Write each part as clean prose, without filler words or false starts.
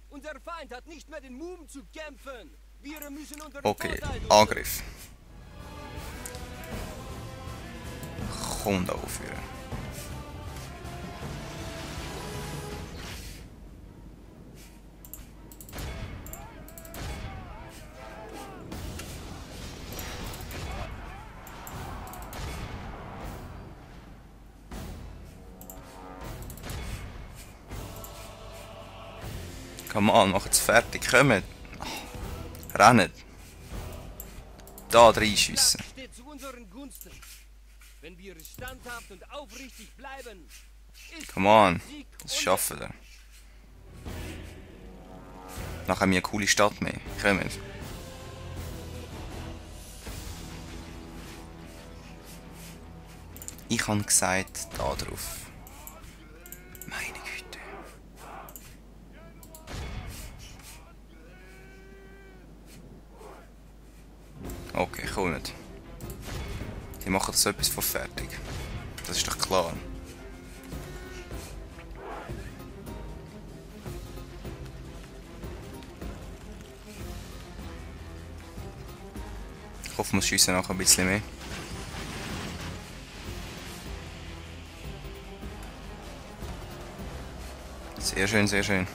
Unser Feind hat nicht mehr den Mumm zu kämpfen. Wir müssen unseren Okay, Vorteil nutzen. Angriff. Komm da aufführen. Come on, macht's fertig, kommt! Rennt! Da reinschiessen! Das steht zu unseren Gunsten. Wenn wir standhaft und aufrichtig bleiben, ist Come on, Sieg das unser. schaffen wir. Nachher haben wir eine coole Stadt mehr. Kommt! Ich habe gesagt, da drauf. Meine Güte. Okay, kommt. Die machen so etwas von fertig. Das ist doch klar. Ich hoffe, wir schiessen nachher ein bisschen mehr. Sehr schön, sehr schön.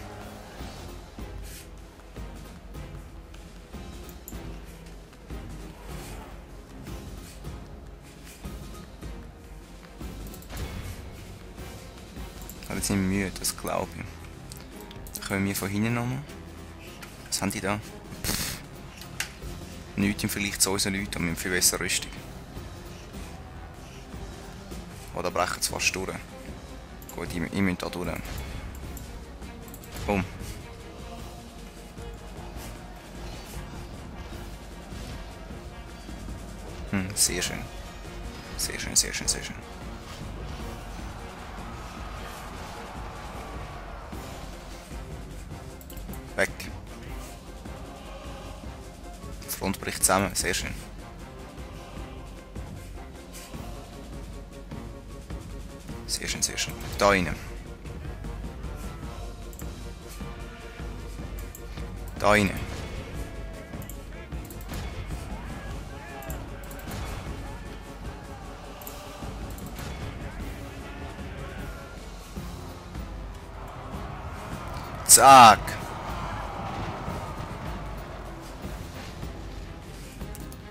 Aber jetzt sind wir müde, das glaube ich. Dann kommen wir von hinten nochmal. Was haben die da? Pff. Nichts im Vergleich zu unseren Leuten, aber wir haben viel bessere Rüstung. Oh, da brechen sie fast durch. Gut, ich muss da durch. Komm. Sehr schön. Sehr schön, sehr schön, sehr schön. Weg. Die Front bricht zusammen, sehr schön. Sehr schön, sehr schön. Da rein. Da rein. Zack.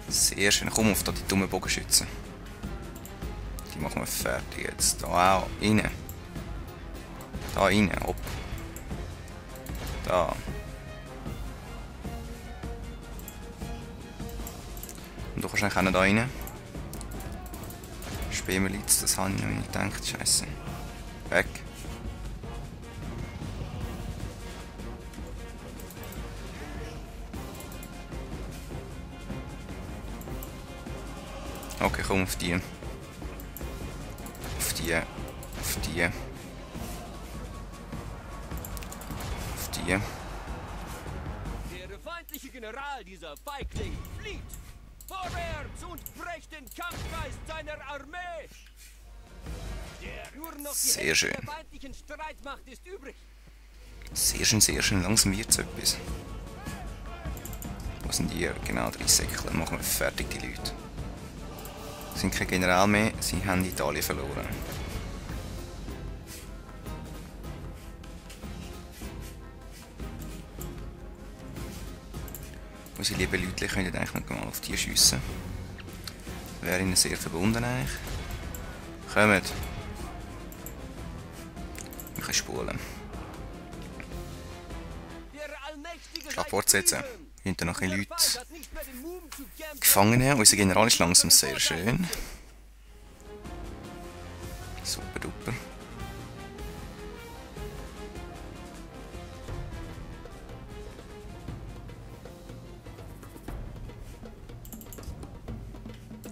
Sehr schön. Komm auf da, die dummen Bogenschützen. Die machen wir fertig jetzt. Da auch. Rein. Da rein. Hopp. Da. Und du kannst eigentlich auch noch da rein. Spämerlitz, das habe ich noch nicht gedacht. Scheiße. Weg. Okay, komm auf die. Auf die. Auf die. Auf die. Der feindliche General dieser Feigling flieht. Vorwärts und brecht den Kampfgeist seiner Armee. Nur noch die Sehr Hälfte schön. der feindlichen Streitmacht ist übrig. Sehr schön, sehr schön. Langsam wird es etwas. Wo sind die? Genau, 3 Säckchen. Dann machen wir fertig, die Leute. Sie sind kein General mehr, sie haben Italien verloren. Unsere lieben Leute können eigentlich noch mal auf die schiessen. Wäre ihnen sehr verbunden eigentlich. Kommt! Wir können spulen. Ich kann fortsetzen. Hinter noch ein Leute gefangen nehmen. Unser General ist langsam sehr schön. Super duper.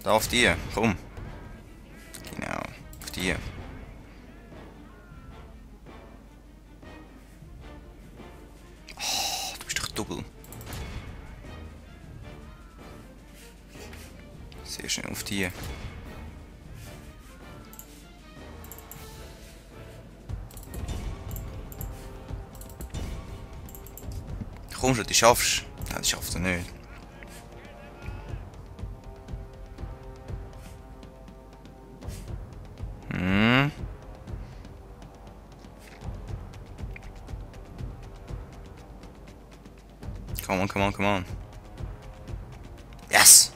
Da auf die, komm. Genau, auf die. Oh, du bist doch doppel. Sehr schön, auf die. Komm schon, die schaffst. Nein, die schafft er nicht. Hm. Come on, come on, come on. Yes!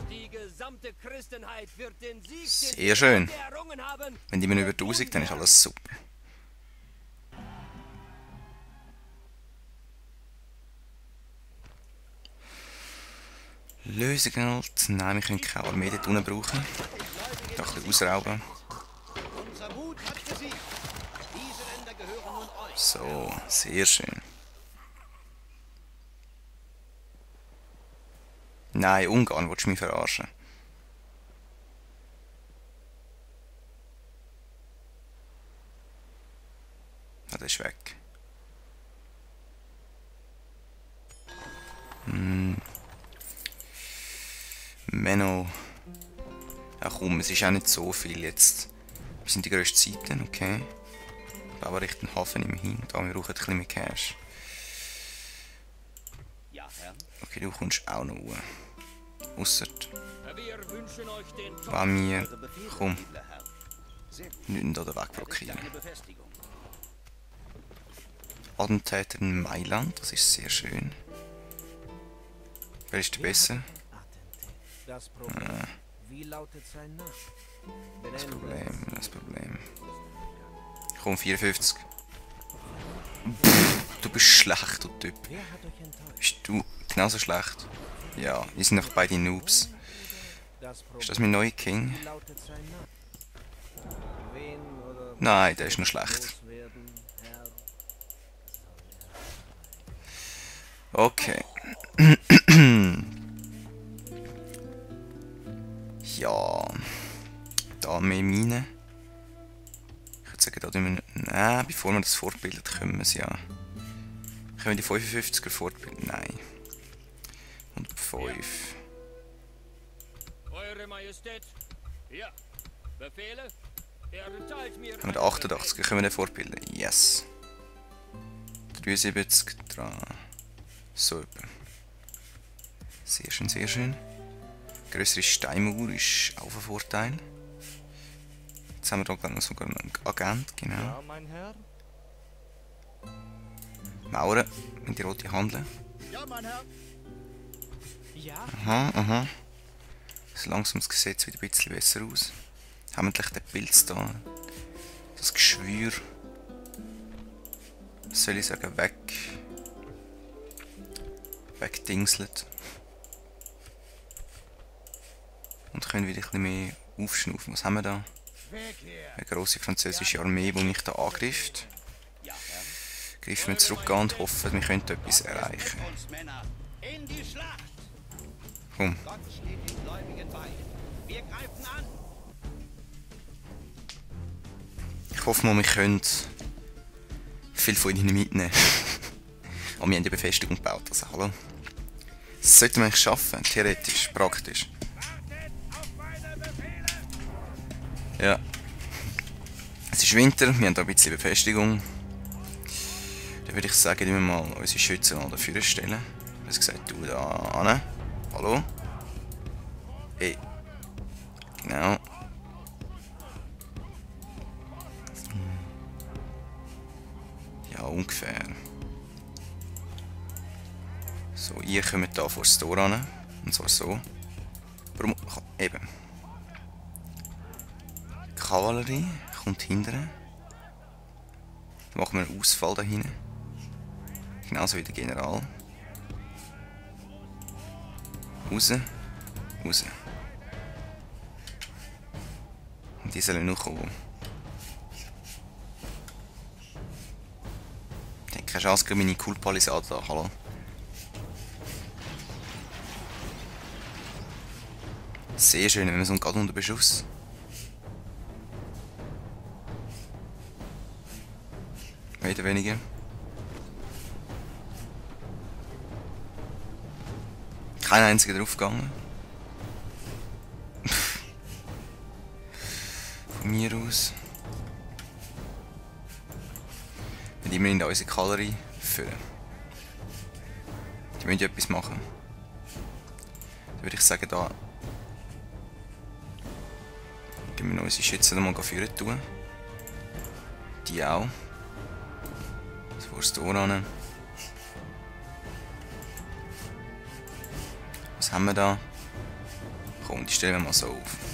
Die gesamte Christenheit wird den Sieg Sehr schön. errungen haben. Wenn die mir über 1000, dann ist alles super. Lösegeld. Nein, wir können keine Armee dort unten brauchen. Da ein bisschen ausrauben. Unser Mut hat gesiegt. Diese Länder gehören nun euch. So, sehr schön. Nein, Ungarn, willst du mich verarschen? Ah, der ist weg. Menno. Ach komm, es ist auch nicht so viel jetzt. Wir sind die grössten Zeiten, okay. Bauen Richtung Hafen immerhin. Da wir brauchen ein bisschen mehr Cash. Ja, Herr. Okay, du kommst auch noch hoch. Ausser, Wir wünschen euch den wenn wir... Eure Befehle, Komm, edler Herr. Sehr gut. nicht da Das ist wegblockieren. eine Befestigung. Attentäter in Mailand, das ist sehr schön. Wer ist der besser? Das Problem. Wie lautet sein Name? Das Problem. Komm, 54. Du bist schlecht, du Typ. Wer hat euch enttäuscht? Bist du genauso schlecht? Ja, wir sind noch beide Noobs. Das Problem. Ist das mein neuer King? Wie lautet sein Name? Wen oder Nein, der ist noch schlecht. loswerden, Herr? Okay. Ja. Da mehr Mine. Ich würde sagen, da tun wir... Nein, bevor wir das fortbilden, können wir es ja. Können wir die 55er fortbilden? Nein. 105. Eure Majestät. Ja. Befehle? Erteilt mir. Haben wir den 88er, können wir den fortbilden? Yes. 73 dran. So etwa. Sehr schön, sehr schön. Größere Steinmauer ist auch ein Vorteil. Jetzt haben wir da sogar einen Agent, genau. Ja, mein Herr? Mauern, mit die rote handeln. Ja, mein Herr. Ja? Aha, aha. So langsam das Gesetz wieder ein bisschen besser aus. Hamentlich der Pilz da. Das Geschwür. Was soll ich sagen? Wegdingselt. Und können wieder ein bisschen mehr aufschnaufen. Was haben wir da? Eine grosse französische Armee, die mich da angreift. Ja, Herr. Greifen wir zurück an und hoffen, wir könnten etwas erreichen. Uns, Männer. In die Schlacht. Komm. Gott steht den Gläubigen bei. Wir greifen an. Ich hoffe mal, wir können viel von ihnen mitnehmen. Aber wir haben die Befestigung gebaut, also hallo. Das sollten wir eigentlich schaffen, theoretisch, praktisch. Ja. Es ist Winter, wir haben da ein bisschen Befestigung. Dann würde ich sagen, wir mal unsere Schützen mal dafür stellen. Was gesagt, du da an. Hallo? Hey. Genau. Ja, ungefähr. So, ihr kommt da vor das Tor an. Und zwar so. Warum? Eben. Die Kavallerie kommt hinterher. Dann machen wir einen Ausfall da hinten. Genauso wie der General. Raus. Raus. Und die sollen noch kommen. Ich habe keine Chance gegen meine Cool-Palisade da, hallo. Sehr schön, wenn wir so gerade unter Beschuss. Wieder weniger. Kein einziger draufgegangen. Von mir aus. Und immerhin da unsere Kavallerie führen. Die müssen ja etwas machen. Dann würde ich sagen, da gehen wir noch unsere Schützen mal führen tun. Die auch. Das vor das Tor an. Was haben wir da? Komm, die stellen wir mal so auf.